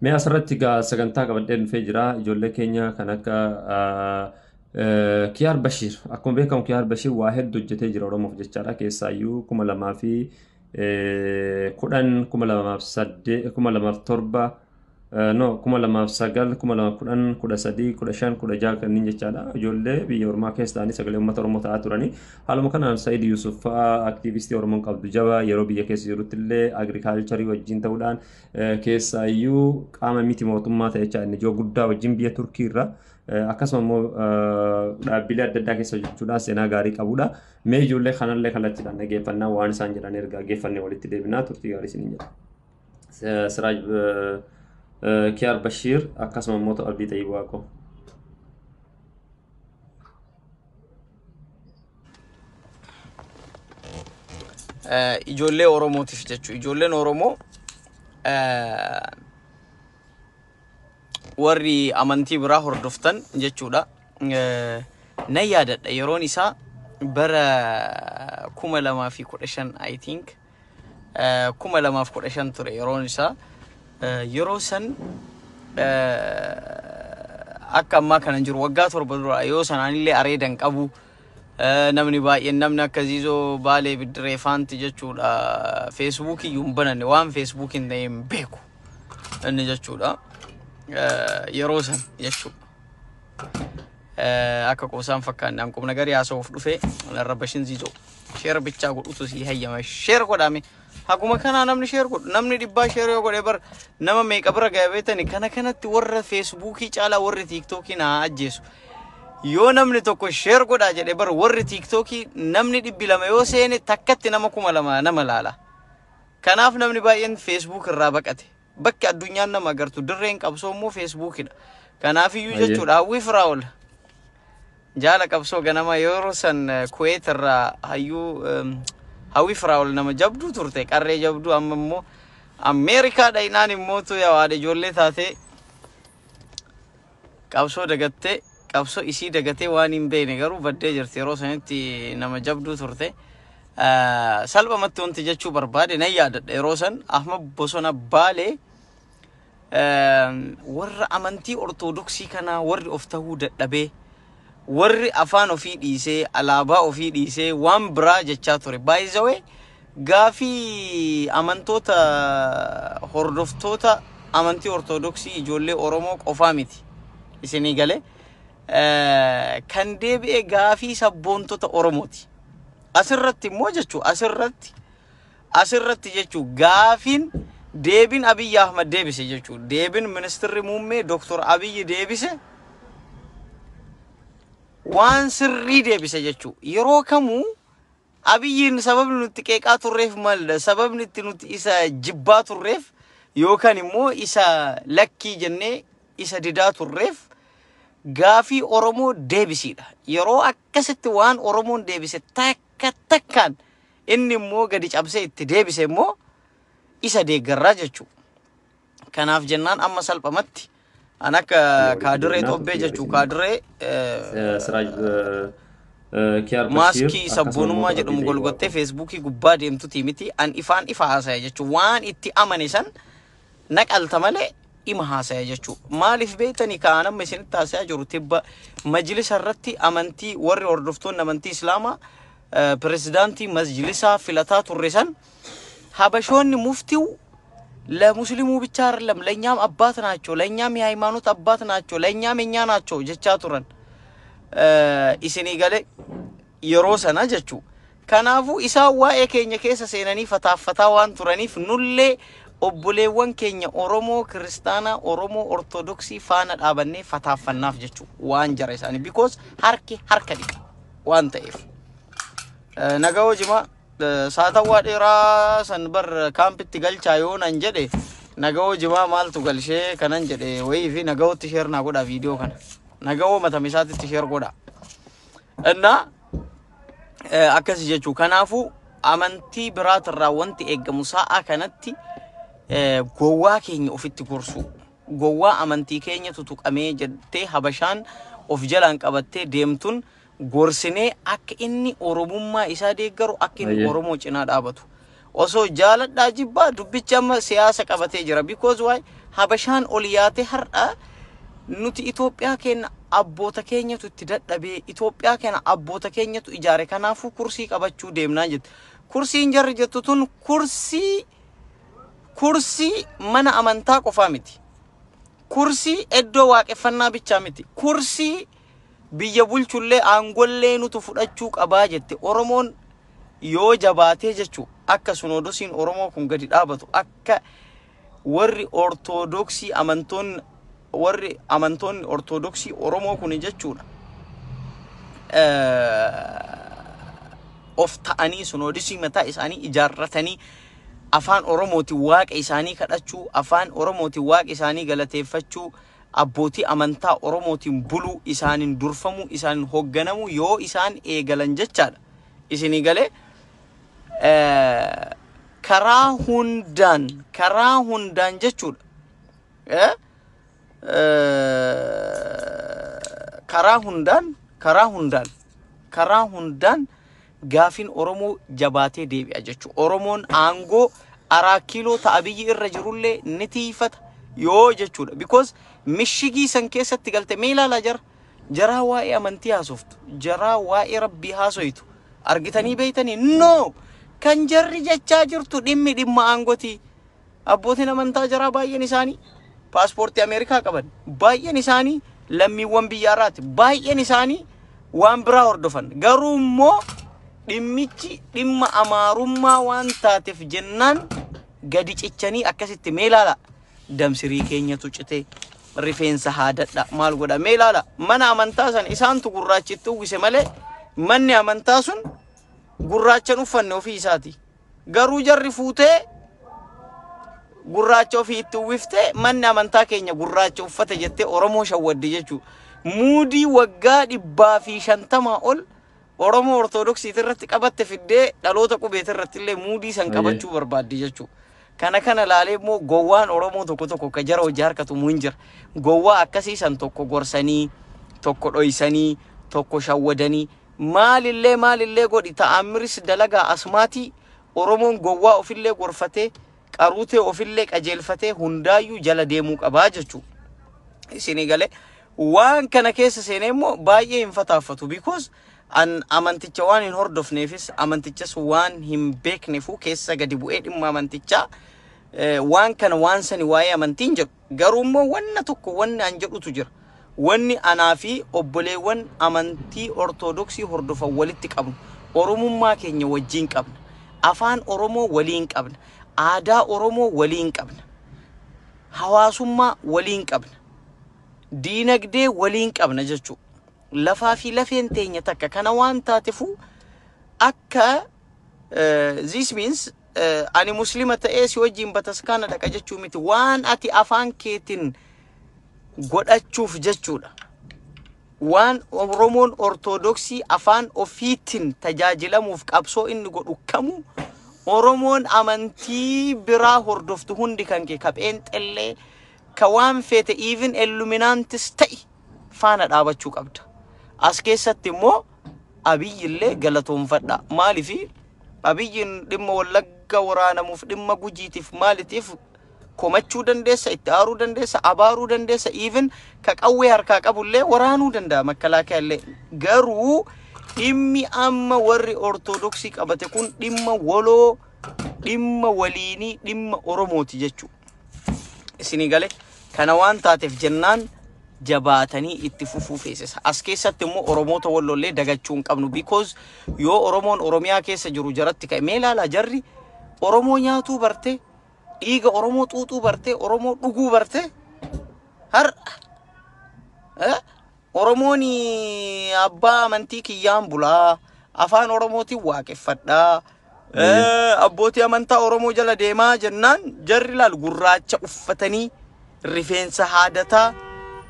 Mee asirratti egaa sagantaa qabadhee dhufee jira. Ijoollee keenya kan akka Kiyaar Bashiir. Akkuma beekamu Kiyaar Bashiir waa hedduu hojjetee jira Oromoof jechaadha. Keessaayyuu 2010, 2008, 2007, no, 2009, 2010, 13, 15, 16 kanneen jechaadha. Ijoollee biyya ormaa keessa ta'anii sagalee uummata Oromoo ta'aa turanii. Haaluma kanaan Sa'iid Yusuf fa'aa, aktiivistii Oromoon qabdu jaba, yeroo biyya keessa jirutti illee agriculture wajjin ta'uudhaan, keessaayyuu qaama miti mootummaa ta'e jecha inni ijoo guddaa wajjin biyya Turkii irra, akkasuma immoo dhaabbilee adda addaa keessa hojjechuudhaan seenaa gaarii qabudha. Mee ijoollee kanallee kallattiidhaan dhageeffannaa, waan isaan jedhan ergaa geeffannee walitti deebinaa. Turtii gaarii isiniin jedha. Siraaj Kiyaar Bashiir akkasuma immoo Abdii Xayyib Waaqoo. Ijoollee Oromootiif jechuudha. Ijoolleen Oromoo warri amantii biraa hordoftan jechuudha. Nan yaadadha, yeroon isaa bara 2015, I think 2015 ture yeroon isaa. Yeroo san akka ammaa kana hin jiru, waggaa 7 dura. Yoo sanaan areedan qabu, namni baay'een, namni akka Ziizoo Baalee Biddiree faanti jechuudha, Feesbuukii iyyuu hin bananne, waan Feesbuukiin ta'e hin beeku inni jechuudha yeroo san jechuudha. Akka qoosaan fakkaanne hanqumna garii haasa'uuf dhufe narra bashin. Ziizoo, share bichaa godhutu sii hayyama. Share godhame. Haguma kanaa namni share godhu, namni dhibbaa share yoo godhe bar nama meeqa bira ga'e beetani? Kana kanatti warra Feesbuukii caalaa warri Tiiktookii na ajjeesu. Yoo namni tokko share godhaa jedhe bar, warri Tiiktookii namni 200 yoo seene takkatti nama 2000 nama laala. Kanaaf namni baay'een Feesbuuk irraa baqate. Bakki addunyaan nama agartu, dirreen qabsoo immoo Feesbuukidha. Kanaafiyyuu jechuudha, Hawwii Firaa'ol jaala qabsoo ganama yeroo san Kuweet irraa hayyuu Hawwii Firaa'ol nama jabduu turte, qarree jabduu. Amma immoo Ameerikaa dhayinaan immootu yaa haadha ijoollee taatee qabsoo dagattee, qabsoo isii dagatee waan hin beekne garuu baddee jirti. Yeroo sanitti nama jabduu turte. Salphumatti wanti jechuu barbaade, nan yaadadha, yeroo san Ahmad Bosona Baalee warra amantii Ortodoksii kanaa, warri of tahuu dadhabee, warri afaan ofii dhiisee, alaabaa ofii dhiisee waan biraa jechaa ture. By the way, gaafii amantoota hordoftoota amantii Ortodoksii ijoollee Oromoo qofaa miti. Isinii galee kan deebi'e gaafii sabboontota Oromooti. Asirratti immoo jechuu asirratti jechuu gaafiin deebiin Abiyyi Ahmad deebise jechuu, deebiin ministirri muummee Dr. Abiyyi deebise waan sirrii deebise jechuu. Yeroo kamuu Abiyyiin sababni nuti qeeqaa turreef maalidha? Sababni itti nuti isa jibbaa turreef yookaan immoo isa lakkii jennee isa didaa turreef gaafii Oromoo deebisiidha. Yeroo akkasitti waan Oromoon deebise takka takkaan inni immoo gadi cabsee itti deebise immoo isa deeggarraa jechuudha. Kanaaf jennaan amma salphamatti an akka kaadiree xobbee jechuu, kaadiree Siraaj Kiyaar Bashiir maaskii sabboonummaa jedhamu golgottee Feesbuukii gubbaa deemtuti miti. An ifaan ifa haasaya jechuun waan itti amane san naqalta malee ima haasaya jechuudha. Maaliif beektanii? Kaan amma isinitti haasayaa jiru, tibba majlisa irratti amantii warri hordoftoonni amantii Islaamaa pirezidaantii majlisaa filataa turre san, habashoonni muftiው ለሙስሊሙ ብቻ አይደለም ለእኛም አባት ናቸው፣ ለእኛም የሃይማኖት አባት ናቸው፣ ለእኛም የኛ ናቸው jechaa turan. Isinii galee yeroo sana jechuu. Kanaafuu isaan waa'ee keenya keessa seenanii fataaffataa waan turaniif, nullee obboleewwan keenya Oromoo Kiristaanaa, Oromoo Ortodoksii faana dhaabannee fataaffannaaf jechuu waan jara isaanii, because harki harka dhiqa waan ta'eef. Nagawoo jimaa saatawwaa dheeraa san bar kaampitti galchaa yoo nan jedhe, nagawoo jimaa maaltu galshee kanan jedhe wayii fi nagawootti share naa godha viidiyoo kana. Nagawoo matama isaatitti share godha. Innaa akkasi jechuu. Kanaafuu amantii biraatirraa wanti eeggamu sa'a kanatti gowwaa keenya ofitti gorsuu. Gowwaa amantii keenya tutuqamee jettee habashaan of jalaan qabattee deemtuun gorsinee akka inni Oromummaa isaa deeggaru, akka inni Oromoo cinaa dhaabatu. Osoo jaaladhaa jibbaa dubbichi amma siyaasa qabatee jira. Because why? Habashaan ol yaate har'a nuti Itoophiyaa keenya abboota keenyatu itti dadhabee, Itoophiyaa keenya abboota keenyatu ijaare, kanaafuu kursii qabachuu deemnaa jette. Kursiin jarri jettu tun kursii mana amantaa qofaa miti. Kursii iddoo waaqeffannaa bichaa miti. Kursii biyya bulchullee aangollee nutu fudhachuu qabaa jette. Oromoon yoo jabaatee jechuu, akka sunoodosiin Oromoo kun gadi dhaabatu, akka warri Ortodoksii amantoonni, warri amantoonni Ortodoksii Oromoo kun jechuudha, of ta'anii sunoodosii mataa isaanii ijaarratanii afaan Oromootiin waaqa isaanii kadhachuu, afaan Oromootiin waaqa isaanii galateeffachuu, abbootii amantaa Oromootiin buluu, isaaniin durfamuu, isaaniin hoogganamuu yoo isaan eegalan jechaadha. Isinii galee, karaa hundaan jechuudha. Karaa hundaan gaafiin Oromoo jabaatee deebi'a jechuudha. Oromoon aangoo araa kiiloo ta'a biyyi irra jirullee ni tiifata yoo jechuudha. Because mishigii san keessatti galte, mee ilaalaa jara. Jaraa waa'ee amantii haasoftu. Jaraa waa'ee rabbii haasoytu. Argitanii beeytanii? No! Kan jarri jechaa jirtu dhimmi dhimma aangotii. Abbootiin amantaa jaraa baay'een isaanii paaspoortii Ameerikaa qaban. Baay'een isaanii lammiiwwan biyya alaati. Baay'een isaanii waan biraa hordofan. Garuu immoo dhimmichi dhimma amaarummaa waan taateef jennaan gadi cichanii akkasitti, mee ilaala. Damsirii keenyatu cite, rifeensa haadadha, maal godha, mee ilaala. Mana amantaa san isaantu gurraachitti uwwise malee manni amantaa sun gurraachan uffanne ofii isaati. Garuu jarri fuutee gurraacha ofii itti uwwiftee manni amantaa keenya gurraacha uffate jettee Oromoo shawwadde jechuudha. Muudii waggaa 150 ol Oromoo Ortodoksiit irratti qabatte fiddee dhaloota qubeet irratti illee muudii san qabachuu barbaaddi jechuudha. Kana laalee immoo gowwaan Oromoo tokko tokko ka jara hojii harkatu hin jira. Gowwaa akkasii san tokko gorsanii, tokko dhoysanii, tokko shawwadanii, maalillee maalillee godhi, ta'amiris dalagaa asmaatii, Oromoon gowwaa ofillee gorfatee, qaruutee ofillee qajeelfatee hundaayyuu jala deemuu qabaa jechuudha. Isinii galee, waan kana keessa seenee immoo baay'ee hin fataaffatu, because an amanticha waan hin hordofneefis, amantichas waan hin beekneefu keessa gadi bu'ee dhimma amantichaa waan kana waan sani waa'ee amantiin jedhu. Garuu immoo wanna tokko wanni an jedhutu jira. Wanni anaa fi obboleewwan amantii Ortodoksii hordofan walitti qabnu, Oromummaa keenya wajjin qabna, afaan Oromoo waliin qabna, aadaa Oromoo waliin qabna, hawaasummaa waliin qabna, diinagdee waliin qabna jechuudha. Lafaa fi lafeen teenya takka. Kana waan taatefu akka this means ani Muslima ta'ee si wajjin bataskaana dhaqa jechuu miti. Waan ati afaan keetiin godhachuuf jechuudha. Waan Oromoon Ortodoksii afaan ofiitiin tajaajilamuuf qabsoo inni godhu kamuu, Oromoon amantii biraa hordoftu hundi, kan kee ka pheenxellee, ka waan feete, even Illuminaantis ta'i, faana dhaabachuu qabda. As keessatti immoo Abiyyillee galatoonfadha. Maaliifi Abiyyiin dhimma Wallagga waraanamuuf, dhimma Gujiitiif, maalitiif komachuu dandeessa, itti aaruu dandeessa, abaaruu dandeessa, even ka qawwee harkaa qabullee waraanuu danda'a makalaakaa illee. Garuu dhimmi amma warri Ortodoksii qabate kun dhimma waloo, dhimma waliinii, dhimma Oromooti jechuudha. Isinii galee, kana waan taateef jennaan jabaatanii itti fufuu feesisa. As keessatti immoo Oromoota wallollee dagachuu hin qabnu, because yoo Oromoon Oromiyaa keessa jiru jaratti ka'e, mee ilaalaa, jarri Oromoo nyaatuu barte, dhiiga Oromoo xuuxuu barte, Oromoo dhuguu barte. Har'a Oromoon abbaa amantii kiyyaan bulaa, afaan Oromootiin waaqeffadhaa, abbootii amantaa Oromoo jala deemaa jennaan jarri laal gurraacha uffatanii, rifeensa haadataa,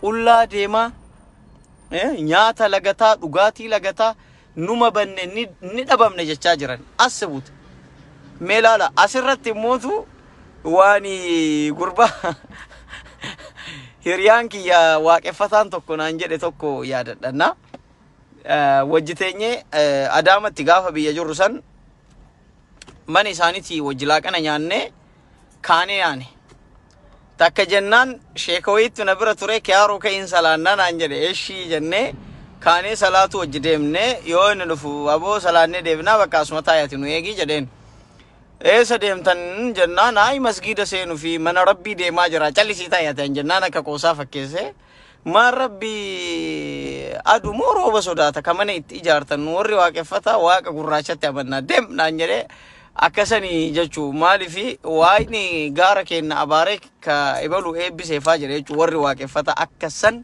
qullaa deemaa, nyaata lagataa, dhugaatii lagataa, numa banne ni dhabamne jechaa jiran as buute. Mee ilaala, asirratti immootu waan gurbaa hiriyaan kiyya waaqeffataan tokko naan jedhe tokko yaadadhanna. Wajji teenyee Adaamatti gaafa biyya jirru san mana isaaniitii wajji laaqana nyaannee kaanee yaane. Takka jennaan sheeka wayiitu na bira ture, kiyaaroo ka'iin salaannaa naan jedhe. Eshii jennee kaanee salaatu wajji deemnee, yoo inni dhufu aboo salaannee deebinaa, bakka asuma taayati nu eegii jedheen. Eessa deemtan jennaan, ayi masgiida seenuu fi mana rabbii deemaa jira, callisii taayatan jennaan, akka qoosaa fakkeessee, maan rabbii aduu moo rooba sodaata ka mana itti ijaartan? Nu warri waaqeffata waaqa gurraachatti amannaa, deem naan jedhee. Akkasanii jechuu maalifi waaqni gaara kenna abaaree ka ibalu eebbiseefaa jedhe jechuu. Warri waaqeffata akkasan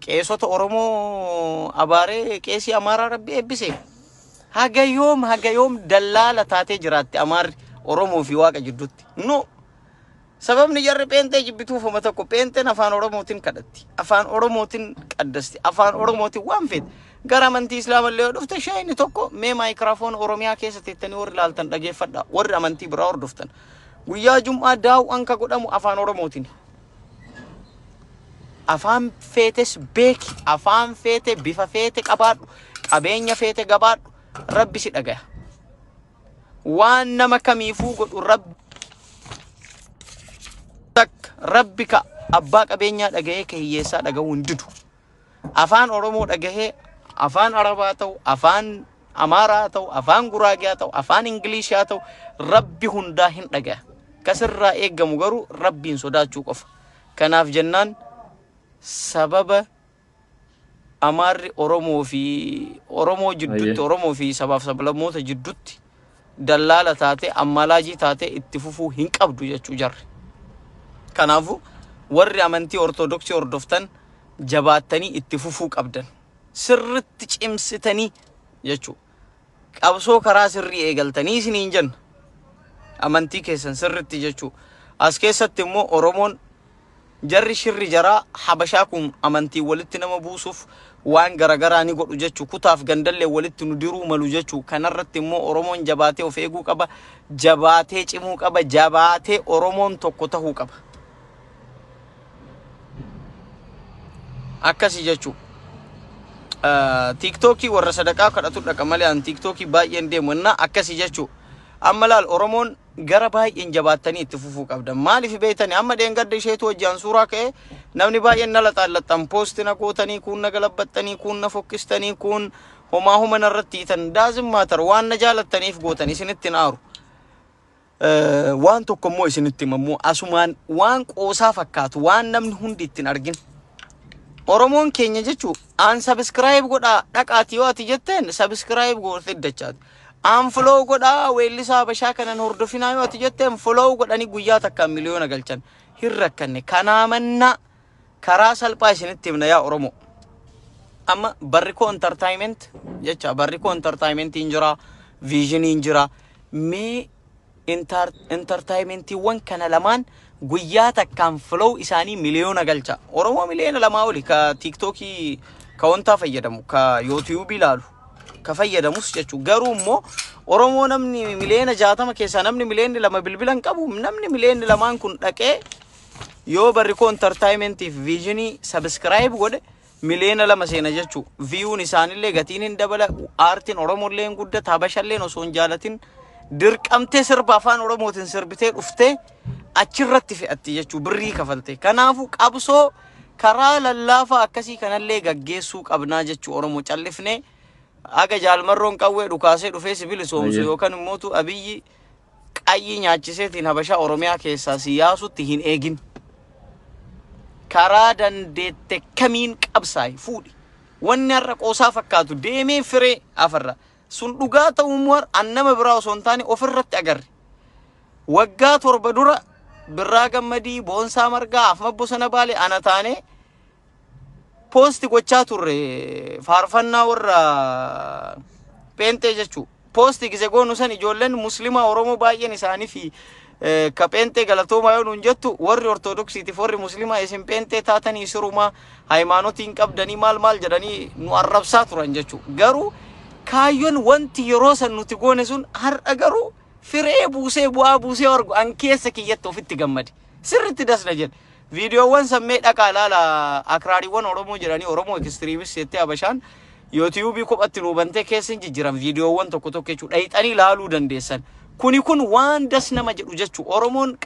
qeesota Oromoo abaaree qeesii Amaaraa rabbi eebbise. Haga yoom, haga yoom dallaala taatee jiraatti Amaarri Oromoo fi Waaqa jidduutti? No. Sababni jarri pheenxee jibbituuf homa tokko, pheenxeen afaan Oromootiin kadhatti. Afaan Oromootiin qaddasti. Afaan Oromootiin waan feete. Gara amantii Islaamallee yoo dhufte, sheeyni tokko mee maayikiraafoon Oromiyaa keessa teettanii warri ilaaltan dhageeffadha. Warri amantii biraa hordoftan. Guyyaa Jum'aa daaw'an ka godhamu afaan Oromootiin. Afaan feetes beeki, afaan feete, bifa feete qabaadhu, qabeenya feete gabaadhu, rabbi si dhagaya. Waan nama kamiifuu godhu rabbi takka, rabbi ka abbaa qabeenyaa dhagahee ka hiyyeessaa dhagahuu hin didu. Afaan Oromoo dhagahee, afaan Arabaa ta'u, afaan Amaaraa ta'u, afaan Guraagee ta'u, afaan Ingilishii ta'u, rabbi hundaa hin dhagaya. Kasirraa eeggamu garuu rabbiin sodaachuu qofa. Kanaaf jennaan sababa Amaarri Oromoo fi Oromoo jidduutti, Oromoo fi sabaaf sablammoota jidduutti dallaala taate, ammalaajii taate itti fufuu hin qabdu jechuu jarri. Kanaafuu warri amantii Ortodoksii hordoftan jabaattanii itti fufuu qabdan. Sirritti cimsitanii jechuu. Qabsoo karaa sirrii eegaltanii isiniin jenna. Amantii keessan sirritti jechuu. As keessatti immoo Oromoon jarri shirri jaraa Habashaa kun amantii walitti nama buusuuf waan garagaraa ni godhu jechuu, kutaaf gandallee walitti nu diruu malu jechuu. Kanarratti immoo Oromoon jabaatee of eeguu qaba, jabaatee cimuu qaba, jabaatee Oromoon tokko tahuu qaba. Akkasi jechuu. Tiiktookii warra sadaqaa kadhatu dhaqa malee an tiiktookii baay'een deemu innaa akkasi jechuu. Amma laal, Oromoon gara baay'een jabaattanii itti fufuu qabdan. Maaliif beektanii? Amma dheengadda isheetu hojjaan suuraa ka'ee namni baay'een na laxaallaxan, poosti na gootanii, kuun na galabbattanii, kuun na fokkistanii, kuun homaa homa narratti hiitan. Doesn't matter, waan na jaalattaniif gootan, isinitti hin aaru. Waan tokko immoo isinitti himammoo asumaan, waan qoosaa fakkaatu, waan namni hundi ittiin argin. Oromoon keenya jechuun aan subscribe godhaa dhaqaati yoo ati jetteen subscribe gootee dachaati. Aan follow godhaa, weellisaa Habashaa kanan hordofinaa yoo ati jetteen follow godhanii guyyaa takkaan miliyoona galchan. Hin rakkanne. Kanaa mannaa karaa salphaa isinitti himna yaa Oromoo. Amma Barrikoo Entertainment jecha, Barrikoo Entertainmentiin jira, Visioniin jira. Mee entertainmentiiwwan kana lamaan guyyaa takkaan follow isaanii miliyoona galcha. Oromoo miliyoona 2 oli ka tiiktookii ka wantaa fayyadamu, ka yuutiyuubii ilaalu ka fayyadamus jechuudha. Garuu immoo Oromoo namni miliyoona 60 keessaa namni miliyoonni 2 bilbila hin qabu. Namni miliyoonni 2n kun dhaqee yoo Barrikoo Entertainmentiif Visionii subscribe godhe miliyoona 2 seena jechuudha. Viewun isaanillee gatiin hin dabala, aartiin Oromollee hin guddata, Habashalleen osoo hin jaalatin dirqamtee sirba afaan Oromootiin sirbitee dhuftee achirratti fe'atti jechuu, birrii kafalte. Kanaafuu qabsoo karaa lallaafaa akkasii kanallee gaggeessuu qabnaa jechuu. Oromoo callifnee aga jaalmarroon qawwee dhukaasee dhufee si bilisoomsu yookaan immootu Abiyyi qayyii nyaachiseetiin Habashaa Oromiyaa keessaa si yaasutti hin eegin. Karaa dandeette kamiin qabsaa'i, fuudhi. Wanni har'a qoosaa fakkaatu deemee firee afarra. Sun dhugaa ta'uu immoo an nama biraa osoo hin taane ofirratti agarre. Waggaa 7 dura Birraa Gammadii, Boonsaa Margaa, Afma Bosona Baalee ana taanee post gochaa turre faarfannaa warra pheenxee jechuu. Post gise goonu san ijoolleen muslimaa Oromoo baay'een isaanii fi ka pheenxee galatoomaa yoo nuun jettu, warri Ortodoksiitiif warri muslimaa isin pheenxee taatanii sirumaa hayimaanotiin qabdanii maal maal jedhanii nu arrabsaa turan jechuu. Garuu kaayyoon wanti yeroo san nuti goone sun har'a garuu firee buusee, bu'aa buusee argu an keessa kiyyatti ofitti gammade. Sirritti dasna jedhe. Viidiyoowwan sammee dhaqaa ilaala, akraariiwwan Oromoo jedhanii Oromoo extremist jettee Habashaan yuutiyuubii kophatti nuu bantee keessa hin jijjiiran viidiyoowwan tokko tokko jechuudha. Dhayixanii ilaaluu dandeessan. Kuni kun waan das nama jedhu jechuu. Oromoon